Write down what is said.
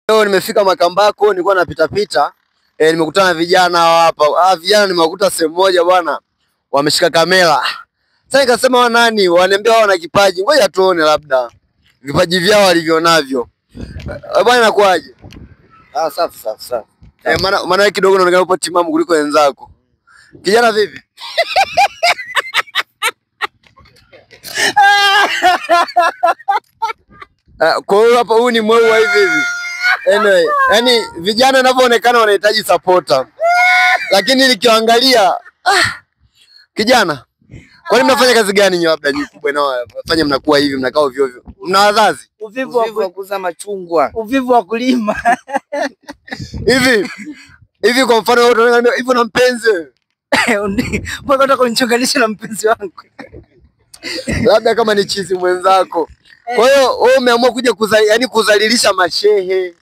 Leo nimefika Makambako, nilikuwa napita pita, nimekutana na vijana hapa. Ah, vijana nimewakuta sehemu moja bwana, wameshika kamera. Sasa nikasema wa nani, waniambia wao wana kipaji, ngoja tuone labda vipaji vyao walivyonavyo. Bwana inakuaje? Ah, safi safi safi. Maana wewe kidogo unaonekana upo timamu kuliko wenzako. Kijana vipi? Kwa hiyo hapa huyu ni mweu wa hivi hivi. Anyway, yani vijana wanavyoonekana wanahitaji supporter. Lakini nikiangalia kijana, kwani mnafanya kazi gani nyinyi labda nyinyi kubwa na wafanya mnakuwa hivi mnakaa ovyo ovyo? Mna wazazi? Uvivu Uvivu wa kuuza machungwa. Uvivu wa kulima. Hivi hivi kwa mfano wewe unaona hivyo na mpenzi wewe? Mbona unataka kunichonganisha na mpenzi wangu? Labda kama ni chizi mwenzako. Kwa hiyo wewe umeamua kuja yaani kuzalilisha mashehe.